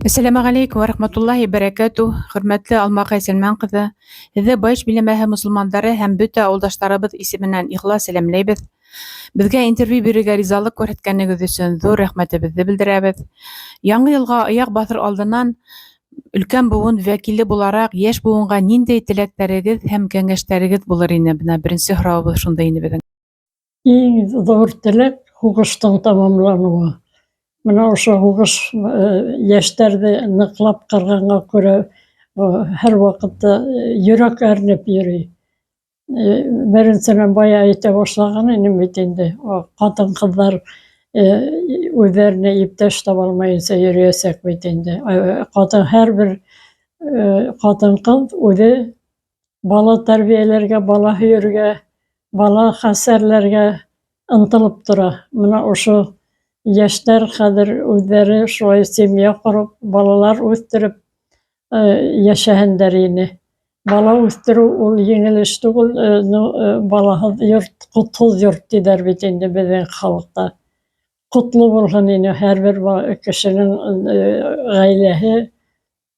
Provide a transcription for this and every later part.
Әссәләмәғәләйкүм вә рәхмәтуллаһи бәрәкәтү, хөрмәтле Алмаҡай Сәлмән ҡыҙы. Һеҙҙе Байыш биләмәһе мосолмандары һәм бөтә ауылдаштарыбыҙ исеменән ихлас сәләмләйбеҙ. Беҙгә интервью бирергә ризалыҡ күрһәткәнегеҙ өсөн ҙур рәхмәтебеҙҙе белдерәбеҙ. Яңы йылға аяҡ баҫыр алдынан өлкән быуын вәкиле булараҡ йәш быуынға ниндәй теләктәрегеҙ һәм кәңәштәрегеҙ булыр ине? Бына беренсе һорауыбыҙ шундай ине беҙҙең. Иң ҙур теләк һуғыштың тамамланыуы. Бына ошо һуғыш йәштәрҙе ныҡлап ҡырғанға күрә һәр ваҡытта йөрәк әрнеп йөрөй. Беренсенән, бая әйтә башлаған инем бит инде, ҡатын-ҡыҙҙар үҙҙәренә иптәш таба алмайынса йөрөйәсәк бит инде. Ҡатын һәр бер ҡатын-ҡыҙ үҙе бала тәрбиәләргә, бала һөйөргә, бала хәстәрләргә ынтылып тора. Бына ошо йәштәр хәҙер үҙҙәре шулай семья ҡороп, балалар үҫтереп йәшәһендәр ине. Бала үҫтереү ул еңел эш түгел, ну, балаһыҙ йорт, ҡотһоҙ йорт тиҙәр бит инде беҙҙең халыҡта. Ҡотло булһын ине һәр бер кешенең ғаиләһе,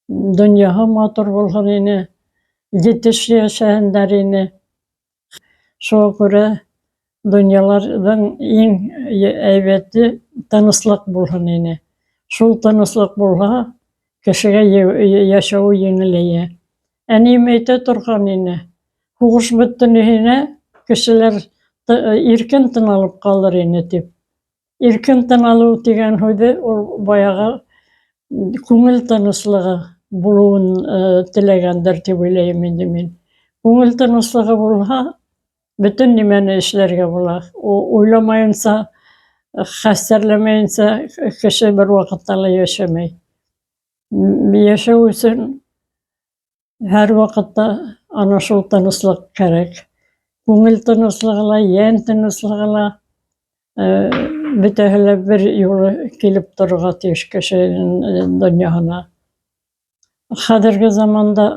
донъяһы матур булһын ине, етеш йәшәһендәр ине. Шуға күрә донъяларҙың иң әйбәте тыныслыҡ булһын ине. Шул тыныслыҡ булһа, кешегә йәшәүе еңеләйә. Әнием әйтә торған ине, һуғыш бөттө ниһенә, кешеләр иркен тын алып ҡалыр ине тип. Иркен тын алыу тигән һүҙе ул баяғы күңел тыныслығы булыуын теләгәндер тип уйлайым инде мин. Күңел тыныслығы булһа, бөтөн нимәне эшләргә була. Уйламайынса, хәстәрләмәйенсә кеше бер ваҡытта ла йәшәмәй. Йәшәү өсөн Һәр ваҡытта ана шул тыныслыҡ кәрәк. Күңел тыныслығы ла, йән тыныслығы ла бөтәһе лә бер юлы килеп торорға тейеш кешенең донъяһына. Хәҙерге заманда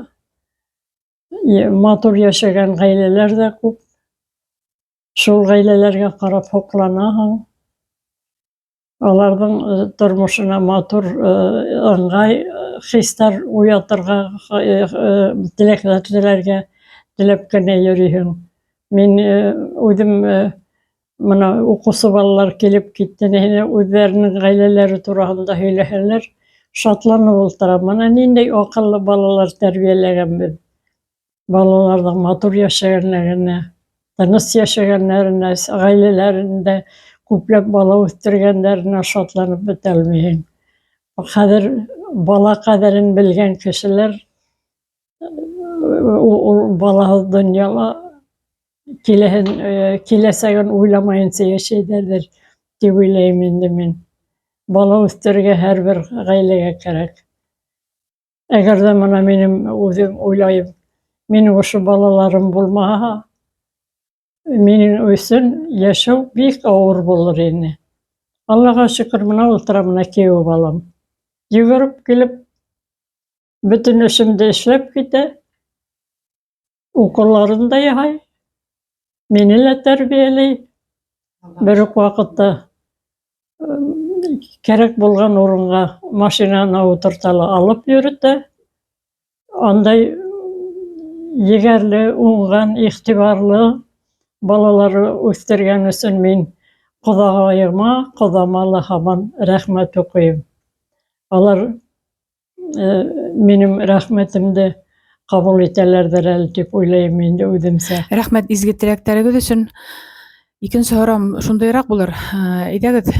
матур йәшәгән ғаиләләр ҙә күп. Шул ғаиләләргә ҡарап һоҡланаһың. Аларҙың тормошона матур ыңғай хистәр уятырға, теләкләр теләргә теләп кенә йөрөйһөң. Мин үҙем бына уҡыусы балалар килеп китте, үҙҙәренең ғаиләләре тураһында һөйләһәләр, шатланып ултырам. Бына ниндәй аҡыллы балалар тәрбиәләгәнбеҙ. Балаларҙың матур йәшәгәнләренә, тыныс йәшәгәннәренә, ғаиләләрендә күпләп бала үҫтергәндәренә шатланып бөтә алмайһың. Хәҙер бала ҡәҙерен белгән кешеләр ул балаһыҙ донъяла киләһен, киләсәген уйламайынса йәшәйҙәрҙер тип уйлайым инде мин. Бала үҫтерергә һәрбер ғаиләгә кәрәк. Әгәр ҙә бына минем үҙем уйлайым, минең ошо балаларым булмаһа, минең өсөн йәшәү бик ауыр булыр ине. Аллаға шөкөр, бына ултыра бына кейәү балам. Йүгереп килеп, бөтөн эшемде эшләп китә. Уколларын да яһай, мине лә тәрбиәләй. Бер үк ваҡытта кәрәк булған урынға машинаны ултырта ла алып йөрөтә. Андай егәрле, уңған, иғтибарлы балалары үҫтергән өсөн мин ҡоҙағайыма, ҡоҙама ла һаман рәхмәт уҡыйым. Алар минең рәхмәтемде ҡабул итәләрҙер әле тип уйлайым инде үҙемсә. Рәхмәт изге теләктәрегеҙ өсөн. Икенсе һорауым шундыйыраҡ булыр. Әйҙәгеҙ,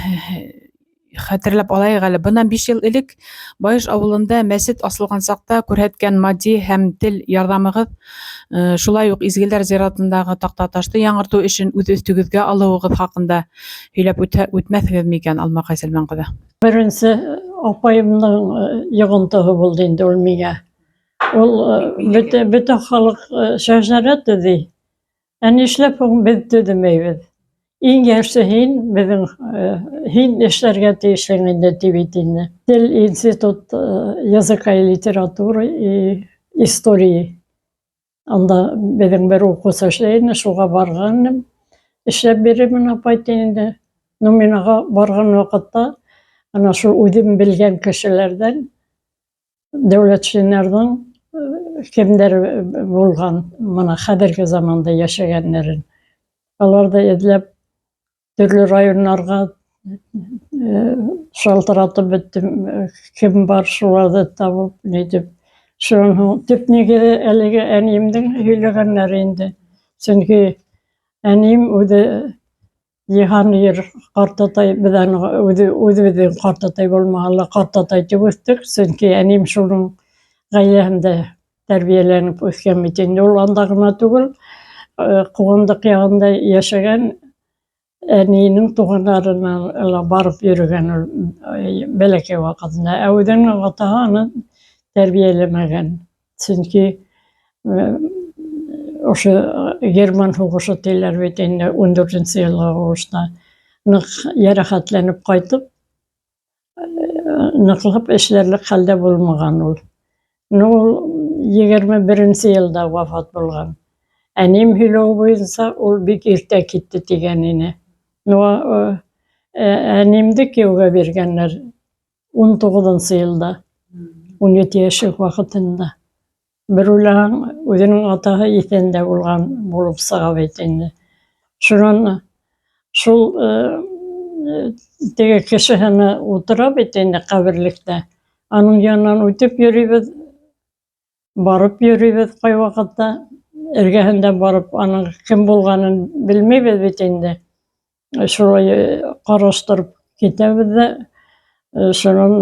хәтерләп алайыҡ әле. Бынан 5 йыл элек Байыш авылында мәсет асылған саҡта күрһәткән матди һәм тел ярҙамығыҙ, шулай уҡ Изгеләр зиратындағы таҡтаташты яңыртыу эшен үҙ өҫтөгөҙгә алыуығыҙ хаҡында һөйләп үтмәҫһегеҙ микән, Алмаҡай Сәлмән ҡыҙы? Беренсе апайымдың йоғонтоһо булды инде ул миңә. Ул бөтә, бөтә халыҡ шәжәрә төҙөй. Ә нишләп һуң беҙ төҙөмәйбеҙ? Иң йәше һин, беҙҙең һин эшләргә тейешлең инде, ти бит инде. Тел институт языка и литературы и истории. Анда беҙҙең бер уҡыусы эшләй ине, шуға барған инем. Эшләп бирермен, апай, ти инде. Ну, мин уға барған ваҡытта ана шул үҙем белгән кешеләрҙән Дәүләтшиннарҙың кемдәр булған, мына хәҙерге заманда йәшәгәннәрен. Аларҙы эҙләп төрлө районнарға шалтыратып бөттөм, кем бар шуларҙы табып, нитеп. Шунан һуң төп нигеҙе әлеге әниемдең һөйләгәннәре инде. Сөнки әнием үҙе Йыһанир ҡартатай, беҙ аны үҙе үҙебеҙҙең ҡартатай булмаһа ла ҡартатай тип үҫтек, сөнки әнием шуның ғаиләһендә тәрбиәләнеп үҫкән бит инде. Ул анда ғына түгел, Ҡыуандыҡ яғында йәшәгән әнейенең туғандарына ла барып йөрөгән ул бәләкәй ваҡытында. Ә үҙенең атаһы аны тәрбиәләмәгән. Сөнки ошо герман һуғышы тиләр бит инде, 14-нсе йылғы һуғышта ныҡ йәрәхәтләнеп ҡайтып, ныҡлап эшләрлек хәлдә булмаған ул. Ну, ул 21-нсе йылда вафат булған. Әнием һөйләүе буйынса, ул бик иртә китте тигән ине. Ну, әниемде кейәүгә биргәннәр 19-нсы йылда, 17 йәшлек ваҡытында. Бер уйлаһаң, үҙенең атаһы иҫән дә булған булып сыға бит инде. Шунан шул теге кешеһене утыра бит инде ҡәберлектә. Аның янынан үтеп йөрөйбөҙ, барып йөрөйбөҙ ҡайваҡытта. Эргәһендә барып, аның кем булғанын белмәйбеҙ бит инде. Шулай ҡараштырып китәбеҙ ҙә, шунан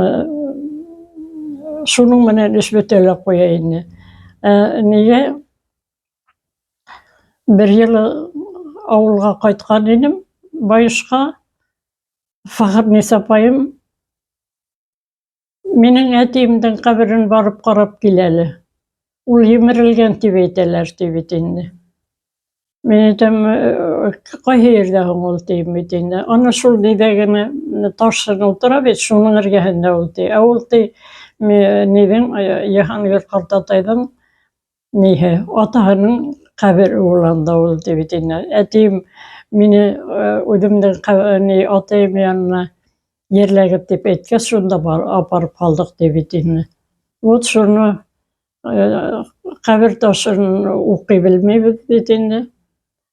шуның менән эш бөтә лә ҡуя инде. Ә нигә бер йылы ауылға ҡайтҡан инем, Байышҡа, Фәхерниса апайым Минең әтиемдең ҡәберен барып ҡарап кил әле. Ул емерелгән тип әйтәләр, ти бит инде. Мин әйтәм, ҡайһы ерҙә һуң ул, тием бит инде. Ана шул нидә генә ташын ултыра бит, шуның эргәһендә ул, ти. Ә ул, ти, ниҙең, Йыһангир ҡартатайҙың ниһе, атаһының ҡәбере ул анда ул, ти бит инде. Әтием мине үҙемдең ни, атайым янына ерләгеҙ тип әйткәс, шунда бар, апарып һалдыҡ, ти бит инде. Вот шуны ҡәбер ташын уҡый белмәйбеҙ бит инде.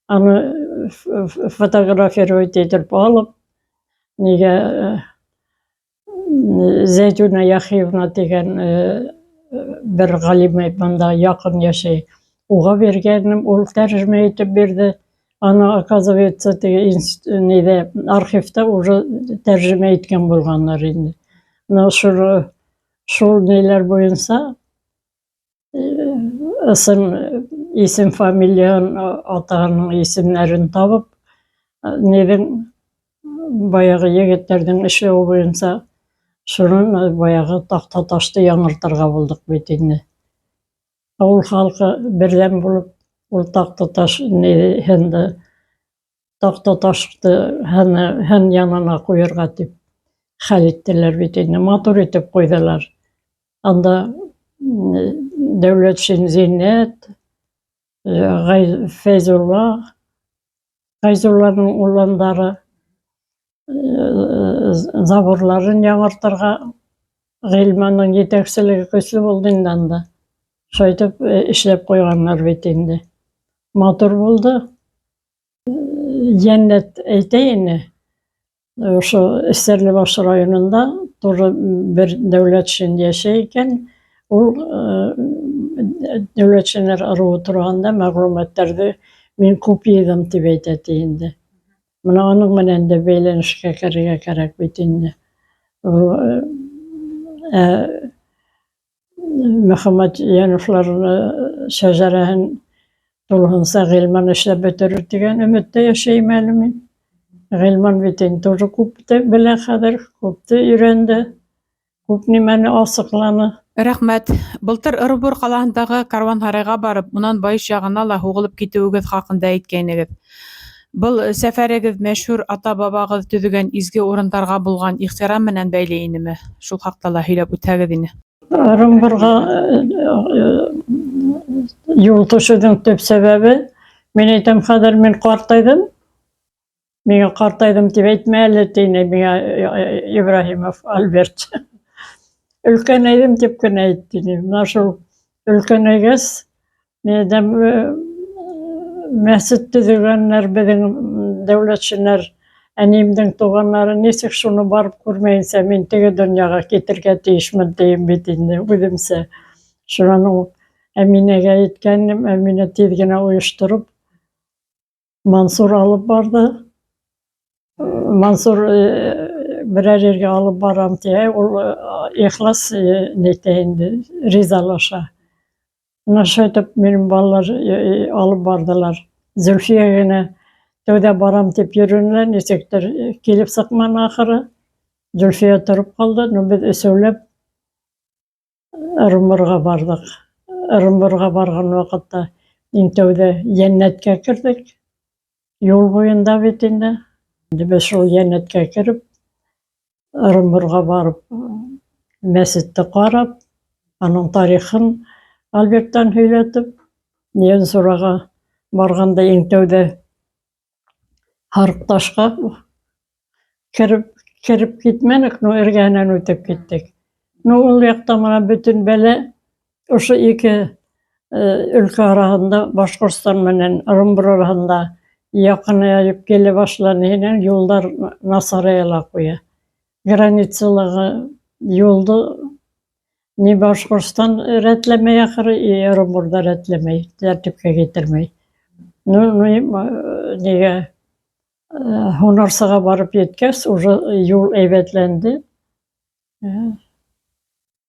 Аны фотографировать итеп алып, нигә Зәйтүнә Яхиевна тигән бер галимә бында яҡын йәшәй. Уға биргәнем, ул тәржемә итеп бирҙе. Аны, оказывается, теге нидә архивта уже тәржемә иткән булғаннар инде. Менә шул, шул ниләр буйынса ысын исем фамилияһын, атаһының исемнәрен табып, нидең баяғы егеттәрҙең эшләүе буйынса шунан баяғы таҡта ташты яңыртырға булдыҡ бит инде. Ауыл халҡы берҙәм булып, ул таҡта таш һынды, таҡта ташты һыны һын янына ҡуйырға тип хәл иттеләр бит инде. Матур итеп ҡуйҙылар. Анда Дәүләтшин Зиннәт, Фәйзулла, Фәйзулланың уландары заборларын яңыртырға Ғилманның етәкселеге көслө булды инде анда. Шулай итеп эшләп ҡуйғаннар бит инде. Матур булды. Йәннәт әйтә ине, ошо Стәрлебаш районында тоже бер Дәүләтшин йәшәй икән. Ул Дәүләтшиннәр ыруы тураһында мәгълүматтарҙы мин күп йыйҙым тип әйтә ти инде. Мына аның менән дә бәйләнешкә керергә кәрәк бит инде. Ул ә Мөхәммәтьяновларны шәжәрәһен тулыһынса Ғилман эшләп бөтөрөр тигән өмөттә йәшәйем әле мин. Ғилман бит инде тоже күпте белә хәҙер, күпте өйрәнде. Күп нимәне асыҡланы. Рәхмәт. Былтыр Ырымбур ҡалаһындағы каруанһарайға барып, унан Байыш яғына ла һуғылып китеүегеҙ хаҡында әйткәйнегеҙ. Был сәфәрегеҙ мәшһүр ата-бабағыҙ төҙөгән изге урындарға булған ихтирам менән бәйле инеме? Шул хаҡта ла һөйләп үтһәгеҙ ине. Ырымбурға юл төшөүҙең төп сәбәбе, мин әйтәм, хәҙер мин ҡартайҙым, Миңә ҡартайҙым тип әйтмә әле, тине миңә Ибраһимов Альберт. Өлкәнәйҙем тип кенә әйт, тине. Менә шул өлкәнәйгәс, мин әйтәм, мәсет төҙөгәннәр беҙҙең дәүләтшиннәр, әниемдең туғаннары, нисек шуны барып күрмәйенсә мин теге донъяға китергә тейешмен, тием бит инде үҙемсә. Шунан ул Әминәгә әйткәнем, Әминә тиҙ генә ойоштороп, Мансур алып барҙы. Мансур берәр ергә алып барам тиһә, ул ихлас нитә инде, ризалаша. Менә шулай итеп минем балалар алып бардылар. Зөлфия генә тәүҙә барам дип йөрөнә, нисектер килеп сыҡманы ахыры. Зөлфия тороп ҡалды, ну беҙ өсәүләп Ырымбурға барҙыҡ. Ырымбурға барған ваҡытта иң тәүҙә йәннәткә керҙек. Юл буйында бит инде. Инде беҙ шул йәннәткә кереп, Ырымбурға барып, мәсетте ҡарап, аның тарихын Альберттан һөйләтеп, Янсураға барғанда иң тәүҙә Һарыҡташҡа кереп кереп китмәнек, но эргәһенән үтеп киттек. Ну, ул яҡта мына бөтөн бәлә ошо ике өлкә араһында, Башҡортостан менән Ырымбур араһында яҡынайып килә башланы, һинән юлдар насарая ла ҡуя. Границалағы юлды Ни Башҡортостан рәтләмәй ахыры, и Ырымбур ҙа рәтләмәй, тәртипкә китермәй. Ну, ну, нигә һунарсыға барып еткәс, уже юл әйбәтләнде.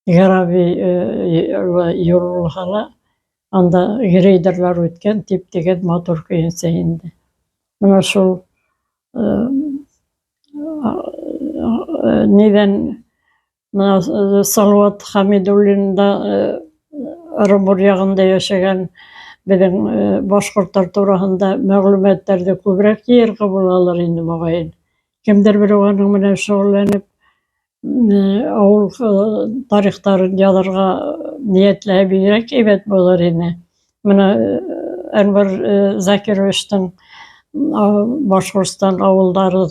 Гравий юл булһа ла, анда грейдерлар үткән, тип-тигеҙ матур көйөнсә инде. Менә шул нидән Менә Салават Хәмидуллин да Ырымбур ягында яшәгән безнең башкортлар тураһында мәгълүматларны күбрәк җыярга булалар инде мөгаен. Кемдер берәү аның белән шөгыльләнеп, авыл тарихтарын язарга ниятләһә бигрәк әйбәт булыр иде. Менә Әнвәр Закировичтың Башкортстан авылдары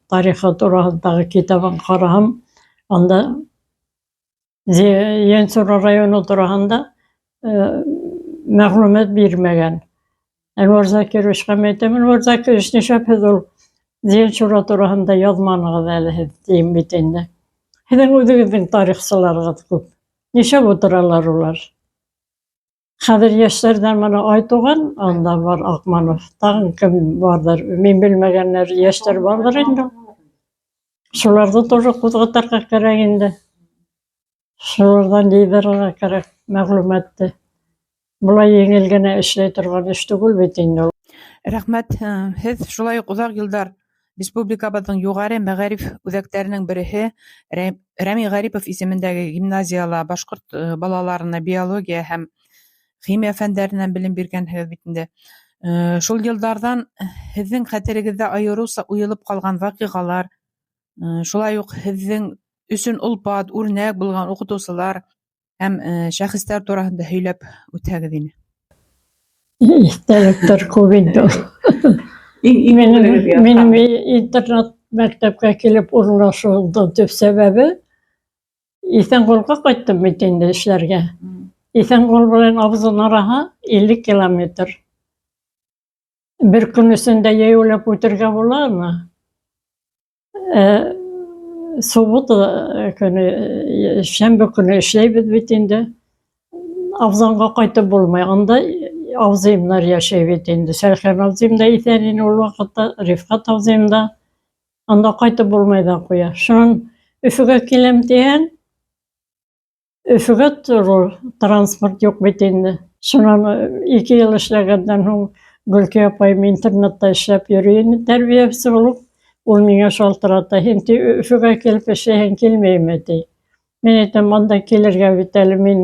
тарихы тураһындагы китабын караһам, анда Янсура районы тураһында мәгълүмат бирмәгән. Әнвәр Закировичка мин әйтәм, Әнвәр Закирович, нишләп һеҙ ул Зиянсура тураһында яҙманығыҙ әле һеҙ, тием бит инде. Һеҙҙең үҙегеҙҙең тарихсыларығыҙ күп. Нишләп утыралар улар? Хәҙер йәштәрҙән мына Айтуған, анда бар Аҡманов. Тағын кем барҙыр, мин белмәгәннәр, йәштәр барҙыр инде. Шуларҙы тоже ҡуҙғатырға кәрәк инде. Шуларҙан йыйҙырырға кәрәк мәғлүмәтте. Былай еңел генә эшләй торған эш түгел бит инде ул. Рәхмәт. Һеҙ шулай уҡ оҙаҡ йылдар республикабыҙҙың юғары мәғариф үҙәктәренең береһе Рәми Ғарипов исемендәге гимназияла башҡорт балаларына биология һәм химия фәндәренән белем биргәнһегеҙ бит инде. Шул йылдарҙан һеҙҙең хәтерегеҙҙә айырыуса уйылып ҡалған ваҡиғалар, шулай уҡ һеҙҙең өсөн олпат, үрнәк булған уҡытыусылар һәм шәхестәр тураһында һөйләп үтһәгеҙ ине. Иҫтәлектәр күп инде. Минем интернат мәктәпкә килеп урынлашыуымдың төп сәбәбе Иҫәнғолға ҡайттым бит инде эшләргә. Иҫәнғол белән Абзан араһы 50 километр. Бер көн эсендә йәйәүләп үтергә була аны. Суббота көне, шәмбе көне эшләйбеҙ бит инде. Абзанға ҡайтып булмай. Анда абзыйымдар йәшәй бит инде. Сәлхән абзыйым да иҫән ине ул ваҡытта, Рифҡәт абзыйым да. Анда ҡайтып булмай ҙа ҡуя. Шунан Өфөгә киләм тиһәң, Өфөгә тору транспорт юҡ бит инде. Шунан 2 йыл эшләгәндән һуң Гөлкәй апайым интернатта эшләп йөрөй ине тәрбиәсе булып. Ул миңә шалтырата, һин ти Өфөгә килеп эшләйһең килмәйме ти. Мин әйтәм, анда килергә бит әле мин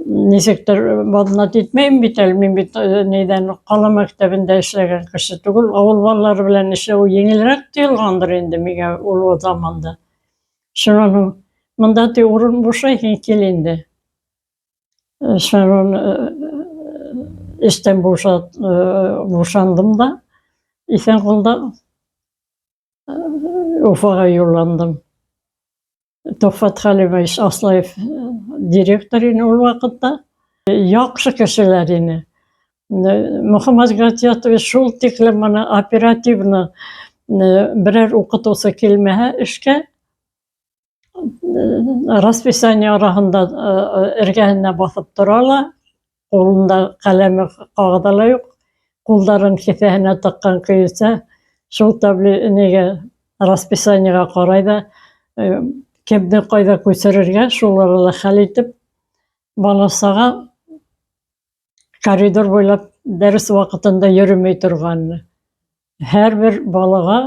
нисектер баҙнат итмәйем бит әле, мин бит нидән ҡала мәктәбендә эшләгән кеше түгел, ауыл балалары белән эшләү еңелерәк тойолғандыр инде миңә ул заманда. Шунан һуң монда ти урын бушай, һин кил инде. Шунан эштән бушандым да, Иҫәнҡолда Уфаға юлландым. Төхфәт Хәлимович Аслаев директор ине ул ваҡытта. Яҡшы кешеләр ине. Мөхәммәт Гатиятович шул тиклем мына оперативно берәр уҡытыусы килмәһә эшкә, расписание араһында эргәһенә баҫып тора ла, ҡулында ҡәләме ҡағыҙы ла юҡ, ҡулдарын кеҫәһенә тыҡҡан көйөнсә шул нигә расписаниеға ҡарай ҙа, кемде ҡайҙа күсерергә, шул арала хәл итеп, бала-саға коридор буйлап дәрес ваҡытында йөрөмәй торған. Һәр бер балаға,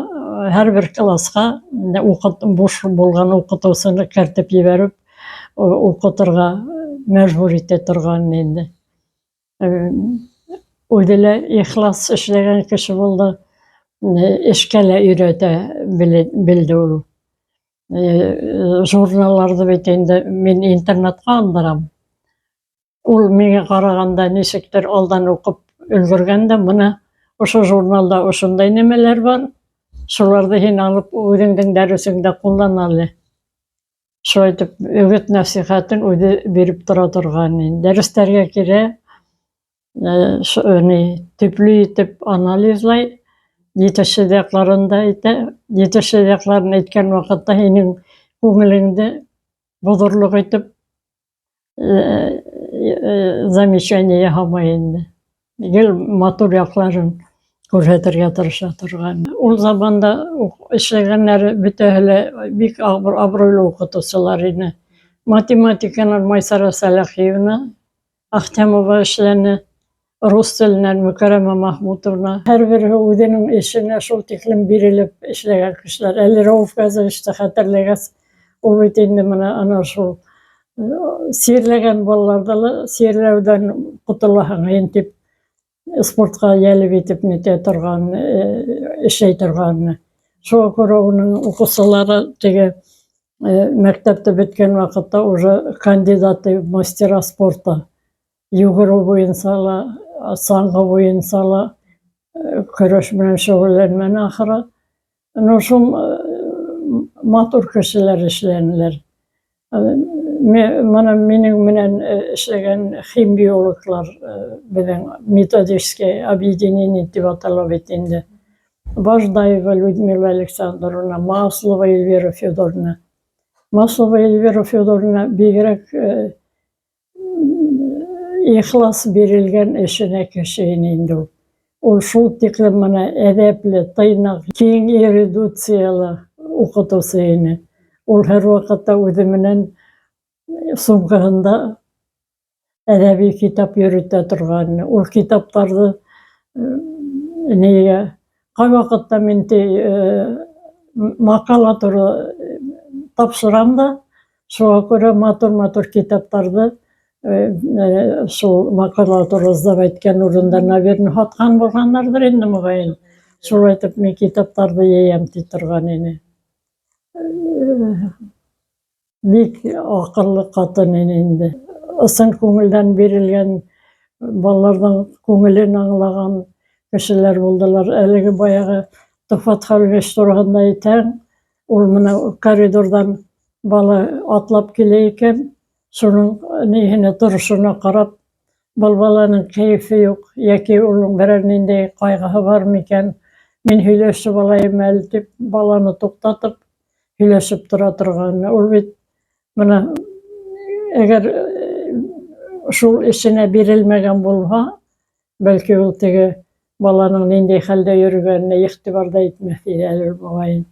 һәр бер классҡа буш булған уҡытыусыны кертеп ебәреп, уҡытырға мәжбүр итә торған инде. Үҙе лә ихлас эшләгән кеше булды, эшкә лә өйрәтә белде ул. Журналларҙы бит инде мин интернатҡа алдырам. Ул миңә ҡарағанда нисектер алдан уҡып өлгөргән дә, бына ошо журналда ошондай нәмәләр бар, шуларҙы һин алып үҙеңдең дәресеңдә ҡуллан әле. Шулай итеп өгөт нәсихәтен үҙе биреп тора торған. Дәрестәргә килә, ни, төплө итеп анализлай, етешһеҙ яҡларын да әйтә. Етешһеҙ яҡларын әйткән ваҡытта һинең күңелеңде боҙорлоҡ итеп замечание яһамай инде. Гел матур яҡларын күрһәтергә тырыша торған. Ул заманда эшләгәннәре бөтәһе лә бик абруйлы уҡытыусылар ине. Математиканан Майсара Сәләхиевна Ахтямова эшләне, рус теленән Мөкәрәмә Махмутовна. Һәр береһе үҙенең эшенә шул тиклем бирелеп эшләгән кешеләр. Әле Рәүф Газовичты хәтерләгәс, ул бит инде мына ана шул сирләгән балаларҙы ла сирләүҙән ҡотолаһың һин тип спортҡа йәлеп итеп нитә торған, эшләй торған. Шуға күрә уның уҡыусылары теге мәктәпте бөткән ваҡытта уже кандидаты в мастера спорта. Йүгереү буйынса ла, саңғы буйынса ла көрәш менән шөғөлләнмәне ахыры. Ну, шул матур кешеләр эшләнеләр. Мына минең менән эшләгән химбиологлар беҙҙең методическое объединение тип атала бит инде. Баждаева Людмила Александровна, Маслова Эльвира Федоровна. Маслова Эльвира Федоровна бигерәк ихлас бирелгән эшенә кеше ине инде ул. Ул шул тиклем мына әҙәпле, тыйнаҡ, киң эрудициялы уҡытыусы ине. Ул һәр ваҡытта үҙе менән сумкаһында әҙәби китап йөрөтә торған. Ул китаптарҙы нигә ҡай ваҡытта мин ти маҡала туры тапшырам да, шуға күрә матур-матур китаптарҙы шул маҡала туры сдавать иткән урында, наверное, һатҡан булғандарҙыр инде, моғайын. Шулай итеп мин китаптарҙы йыям ти торған ине. Бик аҡыллы ҡатын ине инде. Ысын күңелдән бирелгән, балаларҙың күңелен аңлаған кешеләр булдылар. Әлеге баяғы Төхфәт Хәлимович тураһында әйтһәң, ул мына коридорҙан бала атлап килә икән, шуның ниһенә торошона ҡарап, был баланың кәйефе юҡ йәки уның берәр ниндәй ҡайғыһы бар микән, мин һөйләшеп алайым әле тип баланы туҡтатып һөйләшеп тора торған. Ул бит мына әгәр шул эшенә бирелмәгән булһа, бәлки ул теге баланың ниндәй хәлдә йөрөгәненә иғтибар ҙа итмәҫ ине әле моғайын.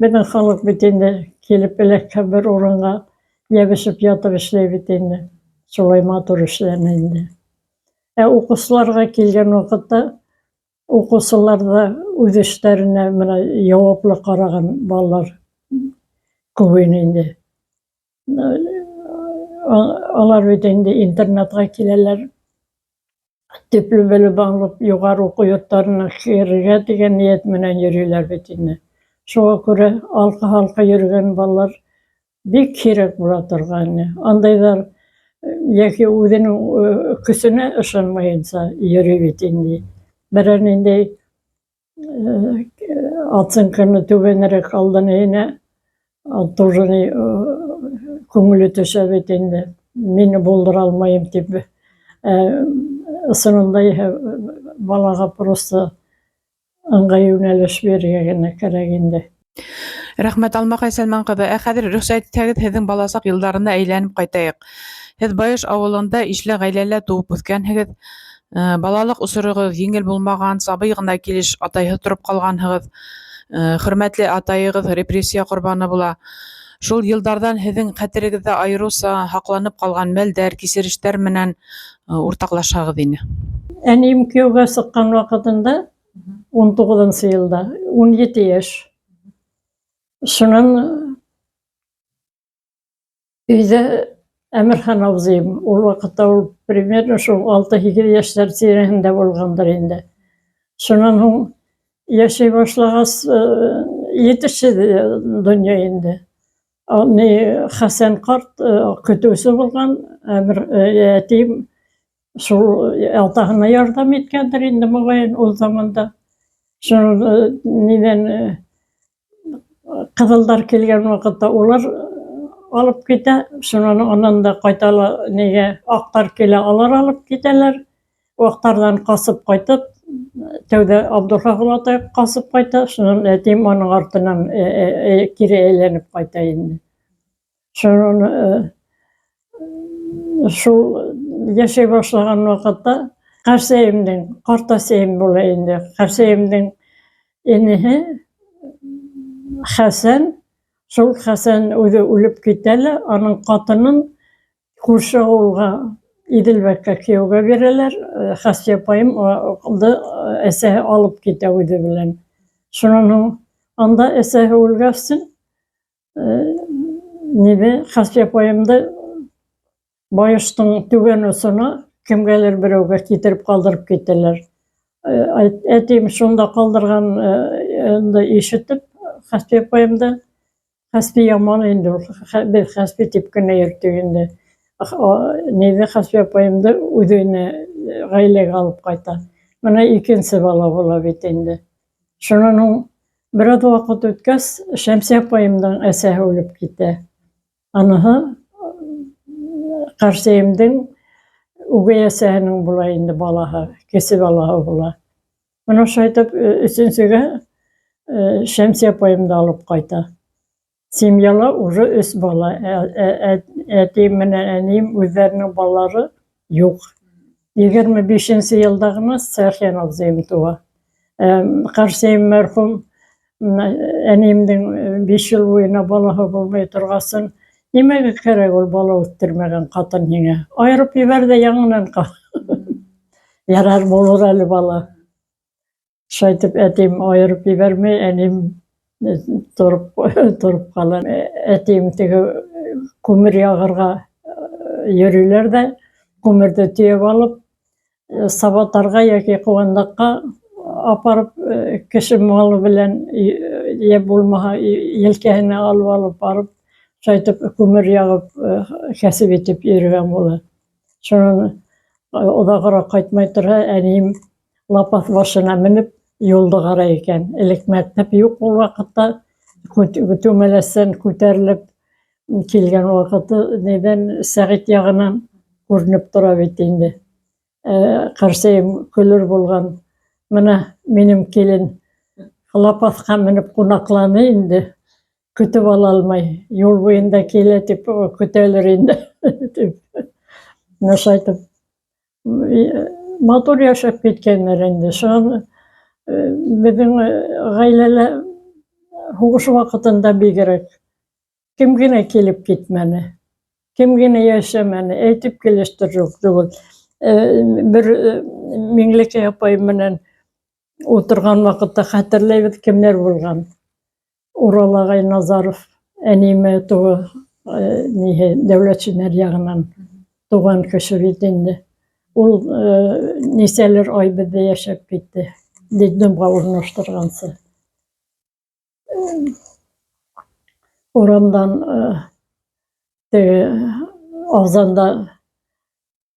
Беҙҙең халыҡ бит инде килеп эләккән бер урынға йәбешеп ятып эшләй бит инде. Шулай матур эшләне инде. Ә уҡыусыларға килгән ваҡытта уҡыусылар ҙа үҙ эштәренә мына яуаплы ҡараған балалар. Күп ине инде. Алар бит инде интернатҡа киләләр. Төплө белем алып, юғары уҡыу йорттарына керергә тигән ниәт менән йөрөйләр бит инде. Шуға күрә алҡа-һалҡа йөрөгән балалар бик һирәк була торғайны. Андайҙар йәки үҙенең көсөнә ышанмайынса йөрөй бит инде. Берәр ниндәй оценканы түбәнерәк алды инә, тоже күңеле төшә бит инде. Мине булдыра алмайым тип. Ысынында иһә балаға просто ыңғай йүнәлеш бирергә генә кәрәк инде. Рәхмәт, Алмаҡай Сәлмән ҡыҙы. Ә хәҙер рөхсәт итһәгеҙ, һеҙҙең баласаҡ йылдарына әйләнеп ҡайтайыҡ. Һеҙ Байыш ауылында ишле ғаиләлә тыуып үҫкәнһегеҙ. Балалыҡ осороғоҙ еңел булмаған, сабый ғына килеш атайһыҙ тороп ҡалғанһығыҙ. Хөрмәтле атайығыҙ репрессия ҡорбаны була. Шул йылдарҙан һеҙҙең хәтерегеҙҙә айырыуса һаҡланып ҡалған мәлдәр, кисерештәр менән уртаҡлашһағыҙ ине. Әнием кейәүгә сыҡҡан ваҡытында, 19 йылда, 17 йәш. Шунан өйҙә Әмирхан абзыйым, ул ваҡытта ул примерно шул 6-8 йәштәр тирәһендә булғандыр инде. Шунан һуң йәшәй башлағас, етешһеҙ донъя инде. Ни Хәсән ҡарт көтөүсе булған, Әмир әтием шул атаһына ярҙам иткәндер инде моғайын ул заманда. Шунан ниҙән ҡыҙылдар килгән ваҡытта улар алып китә, шунан анан да ҡайта ла нигә аҡтар килә, алар алып китәләр. Аҡтарҙан ҡасып ҡайтып, тәүҙә Абдулхаҡ олатай ҡасып ҡайта, шунан әтием уның артынан кире әйләнеп ҡайта инде. Шунан шул йәшәй башлаған ваҡытта ҡәрсәйемдең, ҡартәсәйем була инде, ҡәрсәйемдең энеһе Хәсән, шул Хәсән үҙе үлеп китә лә, аның ҡатынын күрше ауылға Иҙелбәккә кейәүгә бирәләр. Хәсби апайым әсәһе алып китә үҙе белән. Шунан һуң анда әсәһе үлгәсен, ниҙе Хәсби апайымды Байыштың түбән осона кемгәлер берәүгә китереп ҡалдырып китәләр. Әтием шунда ҡалдырған инде ишетеп, Хәсби апайымды, Хәсби яман инде ул, беҙ Хәсби тип кенә йөрттөк инде. Ниҙе Хәсби апайымды үҙенә ғаиләгә алып ҡайта. Бына икенсе бала була бит инде. Шунан һуң бер аҙ ваҡыт үткәс, Шәмси апайымдың әсәһе үлеп китә. Аныһы ҡәрсәйемдең үгәй әсәһенең була инде балаһы, кесе балаһы була. Менә шулай итеп өсөнсөгә Шәмси апайым да алып ҡайта. Семьяла уже өс бала. Әтием менән әнием үҙҙәренең балалары юҡ. 25 йылда ғына Сәрхиән абзыйым тыуа. Ҡәрсәйем мәрхүм әниемдең 5 йыл буйына балаһы булмай торғасын, нимәгә кәрәк ул бала үҫтермәгән ҡатын һиңә? Айырып ебәр ҙә яңынан ҡал. Ярар булыр әле бала. Шулай итеп әтием айырып ебәрмәй, әнием тороп тороп ҡала. Әтием теге күмер яғырға йөрөйләр ҙә, күмерҙе төйәп алып, Сабатарға йәки Ҡыуандаҡҡа апарып, кеше малы белән йә булмаһа елкәһенә алып алып барып, шулай итеп күмер яғып кәсеп итеп йөрөгән була. Шунан оҙағыраҡ ҡайтмай торһа, әнием лапаҫ башына менеп юлды ҡарай икән. Элек мәктәп юҡ ул ваҡытта, түмәләстән күтәрелеп килгән ваҡыты нидән Сәғит яғынан күренеп тора бит инде. Ҡәрсәйем көлөр булған. Менә минем килен лапаҫҡа менеп ҡунаҡланы инде. Көтөп ала алмай. Юл буйында килә дип көтәлер инде дип. Менә шулай итеп матур яшәп киткәннәр инде. Шунан беҙҙең ғаиләлә һуғыш ваҡытында бигерәк Кем генә килеп китмәне, кем генә йәшәмәне, әйтеп килештерерлек түгел. Бер Миңлекәй апай менән утырған ваҡытта хәтерләйбеҙ, кемдәр булған. Урал ағай Назаров Әниемә туғы ниһе Дәүләтшиннәр ягыннан туган кеше бит инде. Ул нисәлер ай бездә яшәп китте. Детдомга урнаштырганчы. Урамдан теге Азанда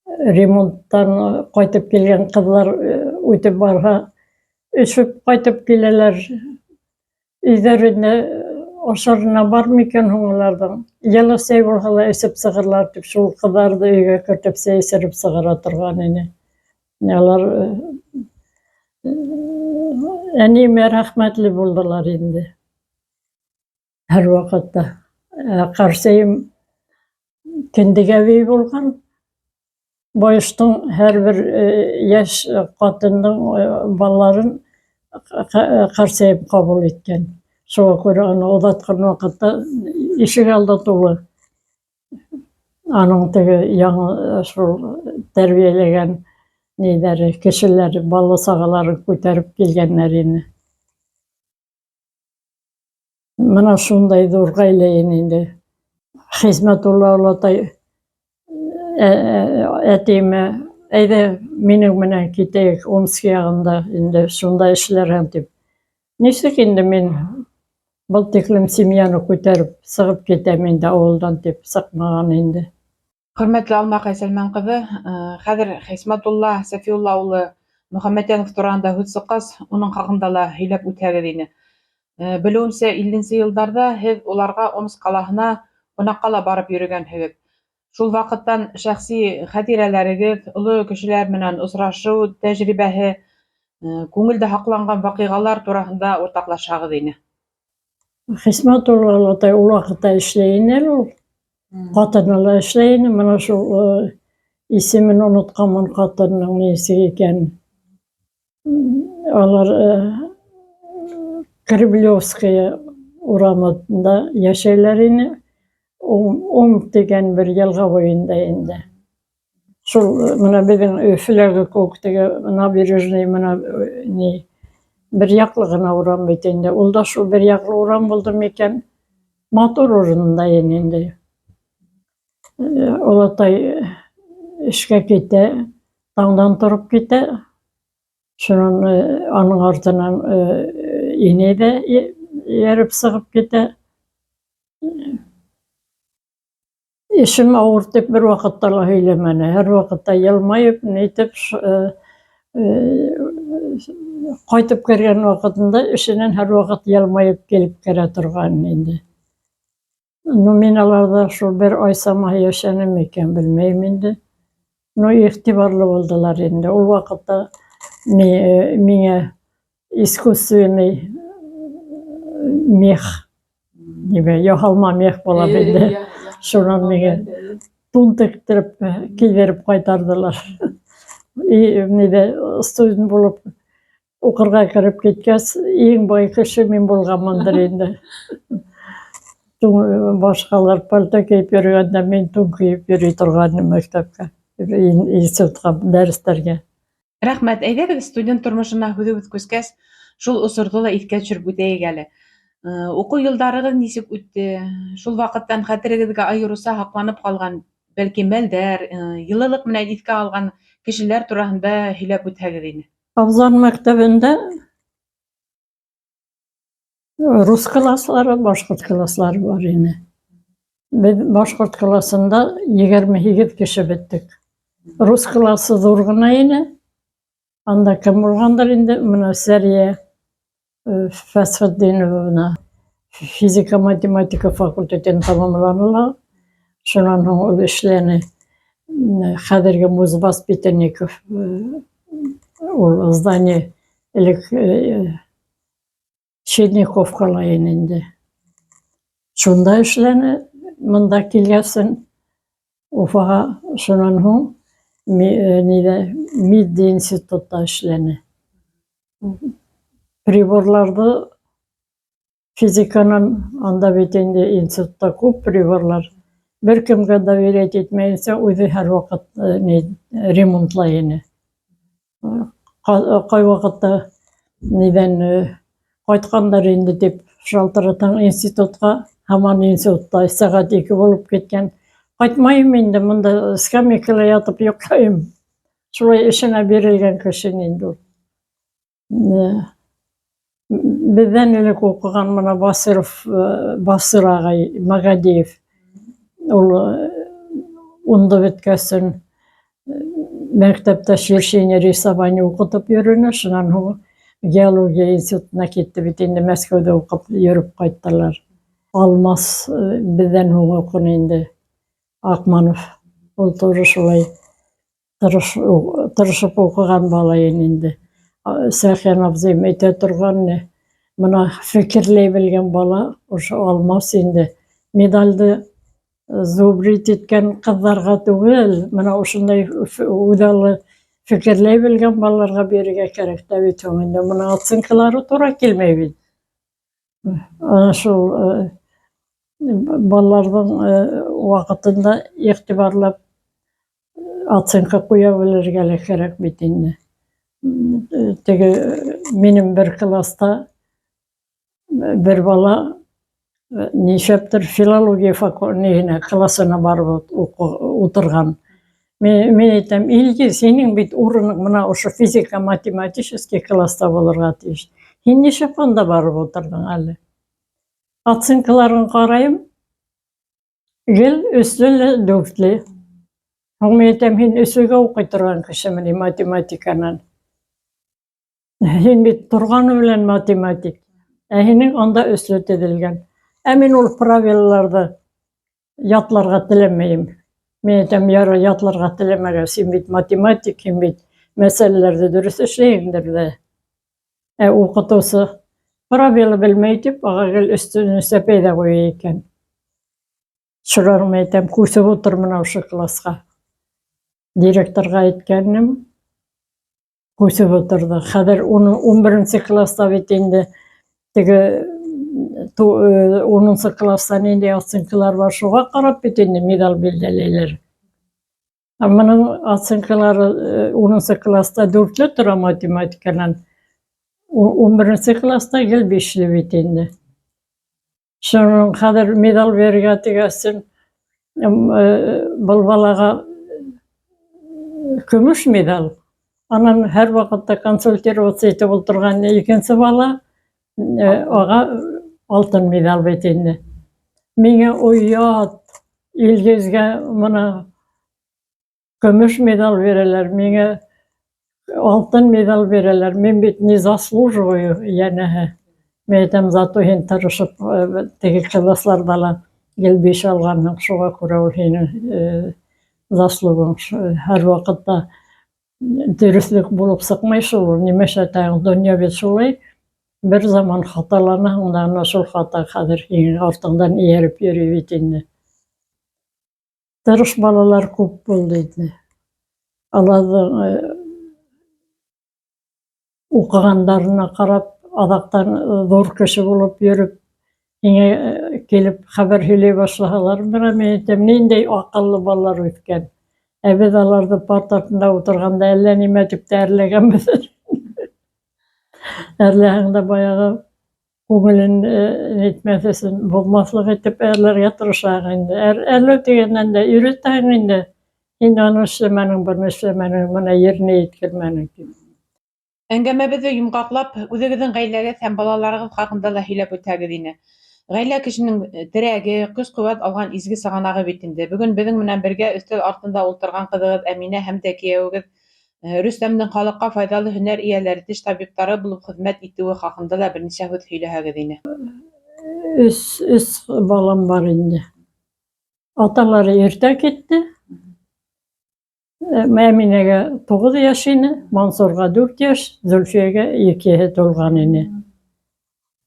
ремонттан кайтып килгән кызлар үтеп барга өшеп кайтып киләләр. Өйҙәренә ашарына бар микән һуң уларҙың? Йылы сәй булһа ла эсеп сығырлар дип, шул ҡыҙҙарҙы өйгә кертеп сәй эсереп сығара торған ине. Алар әниемә рәхмәтле булдылар инде. Һәр ваҡытта. Ә ҡарсайым кендек әбей булған. Байыштың һәрбер йәш ҡатындың балаларын ҡарсайым ҡабул иткән. Шуға күрә уны оҙатҡан ваҡытта ишек алды тулы. Аның теге яңы шул тәрбиәләгән ниҙәре, кешеләре, бала-сағаларын күтәреп килгәннәр ине. Мына шундай ҙур ғаилә ине инде. Хисмәтулла олатай әтиемә, әйҙә минең менән китәйек Омск яғында инде шунда эшләрһең дип. Нисек инде мин был тиклем семьяны күтәреп сығып китәм инде ауылдан дип сыҡмаған инде. Хөрмәтле Алмаҡай Сәлмән ҡыҙы, хәҙер Хисмәтулла Сәфиулла улы Мөхәммәтйәнов тураһында һүҙ сыҡҡас, уның хаҡында ла һөйләп үтһәгеҙ ине. Белеүемсә, илленсе йылдарҙа һеҙ уларға Омск ҡалаһына ҡунаҡҡа ла барып йөрөгәнһегеҙ. Шул ваҡыттан шәхси хәтирәләрегеҙ, оло кешеләр менән осрашыу тәжрибәһе, күңелдә һаҡланған ваҡиғалар тураһында уртаҡлашһағыҙ ине. Хисмәтулла олатай ул ваҡытта эшләй ине әле ул. Ҡатыны ла эшләй ине, мына шул исемен онотҡанмын ҡатынының нисек икәнен. Алар Кремлевская урамында йәшәйләр ине. Ом тигән бер йылға буйында инде. Шул мына беҙҙең Өфөләге кеүек теге набережный мына ни бер яҡлы ғына урам бит инде. Ул да шул бер яҡлы урам булды микән? Матур урында ине инде. Олатай эшкә китә, таңдан тороп китә. Шунан аның артынан инәй ҙә эйәреп сығып китә. Эшем ауыр дип бер вакытта ла һөйләмәне. Һәр вакытта елмаеп, нитеп, кайтып кергән вакытында эшеннән һәр вакыт елмаеп килеп керә торган инде. Ну, мин аларда шул бер ай самаһы яшәнем микән, белмәйем инде. Ну, игътибарлы булдылар инде. Ул вакытта миңә искусственный мех нимә яһалма мех була инде. Шунан миңә тун тектереп кидереп кайтардылар. И нидә студент булып уҡырға кереп киткәс, иң бай кеше мин булғанмындыр инде. Тун башҡалар пальто кейеп йөрөгәндә мин тун кейеп йөрөй торғайным мәктәпкә, институтҡа дәрестәргә. Рәхмәт. Әйҙәгеҙ, студент тормошона һүҙебеҙ күскәс, шул осорҙо ла иҫкә төшөрөп үтәйек әле. Уҡыу йылдарығыҙ нисек үтте? Шул ваҡыттан хәтерегеҙгә айырыуса һаҡланып ҡалған, бәлки, мәлдәр, йылылыҡ менән иҫкә алған кешеләр тураһында һөйләп үтһәгеҙ ине. Абзан мәктәбендә рус класслары, башҡорт класслары бар ине. Беҙ башҡорт классында 28 кеше бөттөк. Рус классы ҙур ғына ине. Анда кем булғандыр инде, мына Сәрия Фәсхетдиновна физика математика факультетын тамамланы ла. Шунан һуң ул эшләне. Хәҙерге музвоспитанников ул здание элек Черняховкала ине инде. Шунда эшләне, монда килгәсен Уфаға, шунан һуң нидә МИД институтта эшләне. Приборларҙы физиканан анда бит инде институтта күп приборлар. Бер кемгә доверять итмәйенсә үҙе һәр ваҡыт ни ремонтлай ине. Ҡай ваҡытта нидән ҡайтҡандар инде дип шалтыратаң институтҡа. Һаман институтта сәғәт 2 булып киткән. Ҡайтмайым инде, монда скамейкала ятып йоҡлайым. Шулай эшенә бирелгән кеше инде ул. Беҙҙән элек уҡыған мына Басыров, Басыр ағай Магадиев. Ул унды бөткәсен мәктәптә черчение, рисование уҡытып йөрөнө, шунан һуң геология институтына китте бит инде, Мәскәүҙә уҡып йөрөп ҡайттылар. Алмас беҙҙән һуң уҡыны инде, Аҡманов. Ул тоже шулай тырышып уҡыған бала ине инде. Сәхиән абзыйым әйтә торған, мына фекерләй белгән бала ошо Алмас инде. Медалде зубрить иткән ҡыҙҙарға түгел, мына ошондай үҙаллы фекерләй белгән балаларға бирергә кәрәк тә бит һуң инде. Мына оценкалары тура килмәй бит. Ана шул балаларҙың ваҡытында иғтибарлап оценка ҡуя белергә лә кәрәк бит инде. Теге минең бер класста бер бала нишләптер филология факультетына классына барып утырған. Мин әйтәм, Илгиз, һинең бит урының мына ошо физика-математический класста булырға тейеш. Һин нишләп анда барып ултырҙың әле? Оценкаларын ҡарайым, гел өслө лә дүртле. Һуң мин әйтәм, һин өслөгә уҡый торған кешеме ни математиканан? Һин бит торғаны белән математик. Ә һинең анда өслө төҙөлгән. Ә мин ул правилаларҙы ятларға теләмәйем. Мин әйтәм, ярай, ятларға теләмәгәс, һин бит математик, һин бит мәсьәләләрҙе дөрөҫ эшләйһеңдер ҙә. Ә уҡытыусы правила белмәй тип, ага гел өҫтөнә сәпәй ҙә ҡуя икән. Шулар мин әйтәм, күсеп ултыр мына ошо классҡа. Директорға әйткәнем, күсеп ултырҙы. Хәҙер уны 11 класста бит инде теге 10 класста ниндәй оценкалар бар, шуға ҡарап бит инде медаль билдәләйләр. Ә моның оценкалары 10 класста дүртле тора математиканан. 11 класста гел бишле бит инде. Шуның хәҙер медаль бирергә тигәсен, был балаға көмөш медаль. Анан һәр ваҡытта консультироваться итеп ултырған икенсе бала ага алтын медаль бит инде. Миңә оят, Илгизгә мына көмөш медаль бирәләр, миңә алтын медаль бирәләр. Мин бит не заслуживаю, йәнәһе. Мин әйтәм, зато һин тырышып теге классларҙа ла гел биш алғанһың, шуға күрә ул һинең заслугың. Һәр ваҡытта дөрөҫлөк булып сыҡмай шул, нимә эшләтәһең, донъя бит шулай. Бер заман хаталанаһың да, ана шул хата хәҙер һинең артыңдан эйәреп йөрөй бит инде. Тырыш балалар күп булды инде. Аларҙың уҡығандарына ҡарап, аҙаҡтан ҙур кеше булып йөрөп, һиңә килеп хәбәр һөйләй башлаһалар, бына мин әйтәм, ниндәй аҡыллы балалар үҫкән. Ә беҙ аларҙы парта артында ултырғанда әллә нимә тип тә әрләгәнбеҙ. Әрләһәң дә баяғы күңелен нитмәҫ өсөн боҙмаҫлыҡ итеп әрләргә тырышаһың инде. Әрләү тигәннән дә өйрәтәһең инде. Һин аны эшләмәнең, быны эшләмәнең, бына еренә еткермәнең тип. Әңгәмәбеҙҙе йомғаҡлап, үҙегеҙҙең ғаиләгеҙ һәм балаларығыҙ хаҡында ла һөйләп үтһәгеҙ ине. Ғаилә кешенең терәге, көс-ҡеүәт алған изге сығанағы бит инде. Бөгөн беҙҙең менән бергә өҫтәл артында ултырған ҡыҙығыҙ Әминә һәм дә кейәүегеҙ Рөстәмдең халыҡҡа файҙалы һөнәр эйәләре, теш табиптары булып хеҙмәт итеүе хаҡында ла бер нисә һүҙ һөйләһәгеҙ ине. Өс балам бар инде. Аталары иртә китте. Әминәгә 9 йәш ине, Мансурға 4 йәш, Зөлфиәгә 2 тулған ине.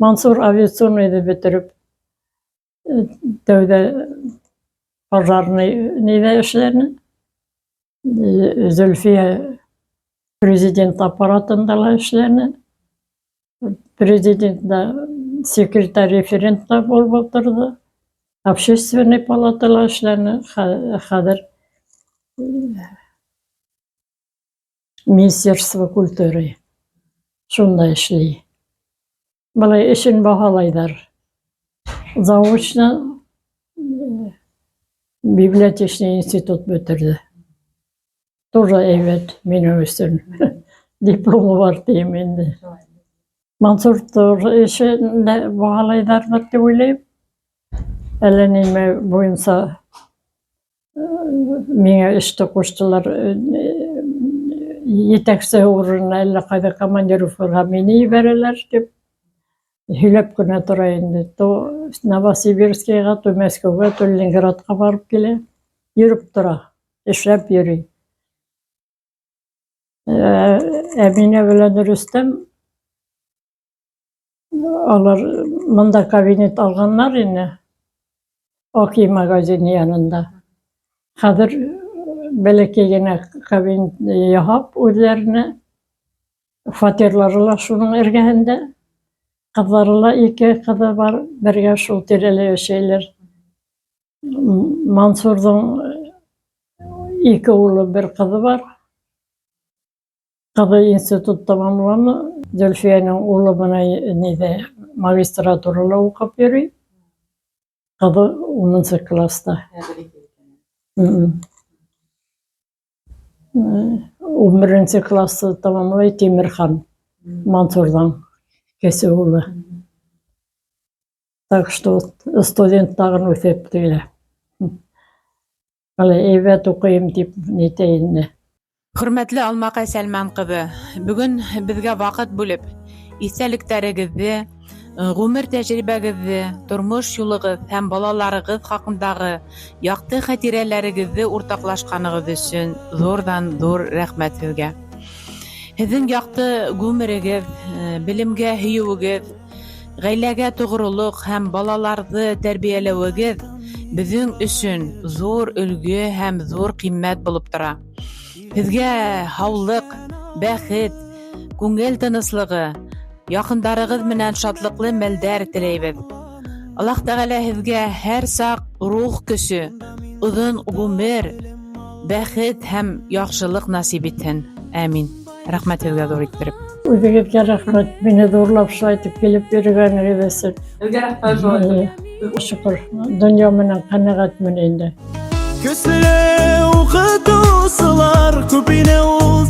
Мансур авиационныйҙы бөтөрөп, тәүҙә пожарный ниҙә эшләне. Зөлфиә президент аппаратында ла эшләне. Президент да секретарь референт та булып ултырҙы. Общественный палатала эшләне. Хәҙер Министерство культуры шунда эшләй. Былай эшен баһалайҙар. Заочно библиотечный институт бөтөрҙө. Тоже әйбәт минең өсөн. Дипломы бар тием инде. Мансур тоже эшен дә баһалайҙарҙыр тип уйлайым. Әллә нимә буйынса миңә эште ҡуштылар. Етәксе урынына әллә ҡайҙа командировкаға мине ебәрәләр тип һөйләп кенә тора инде. То Новосибирскийға, то Мәскәүгә, то Ленинградҡа барып килә. Йөрөп тора, эшләп йөрөй. Әминә белән Рөстәм алар монда кабинет алғаннар инде. Оки магазины янында. Хәҙер бәләкәй генә кабинет яһап үҙҙәренә фатирлары ла шуның эргәһендә. Ҡыҙҙары ла ике ҡыҙы бар, бергә шул тирәлә йәшәйләр. Мансурҙың ике улы, бер ҡыҙы бар. Ҡыҙы институт тамамланы. Зөлфиәнең улы бына ниҙә магистратурала уҡып йөрөй. Ҡыҙы унынсы класста. 11-нсе класты тамамлай Тимерхан Мансурҙың кесе улы. Так что студент тағын үҫеп килә. Әле әйбәт уҡыйым тип нитә инде. Хөрмәтле Алмаҡай Сәлмән ҡыҙы, бөгөн беҙгә ваҡыт бүлеп, иҫтәлектәрегеҙҙе, ғүмер тәжрибәгеҙҙе, тормош юлығыҙ һәм балаларығыҙ хаҡындағы яҡты хәтирәләрегеҙҙе уртаҡлашҡанығыҙ өсөн ҙурҙан ҙур рәхмәт һеҙгә. Һеҙҙең яҡты ғүмерегеҙ, белемгә һөйөүегеҙ, ғаиләгә тоғролоҡ һәм балаларҙы тәрбиәләүегеҙ беҙҙең өсөн ҙур өлгө һәм ҙур ҡиммәт булып тора. Һеҙгә һаулыҡ, бәхет, күңел тыныслығы, яҡындарығыҙ менән шатлыҡлы мәлдәр теләйбеҙ. Аллаһ Тәғәлә һеҙгә һәр саҡ рух көсө, оҙон ғүмер, бәхет һәм яҡшылыҡ насип итһен. Амин. Рәхмәт һеҙгә ҙур иттереп. Үҙегеҙгә рәхмәт, мине ҙурлап шулай итеп килеп йөрөгәнегеҙ өсөн. Һеҙгә рәхмәт. Шөкөр, донъя менән ҡәнәғәтмен инде. Көслө уҡытыусылар күп ине ул.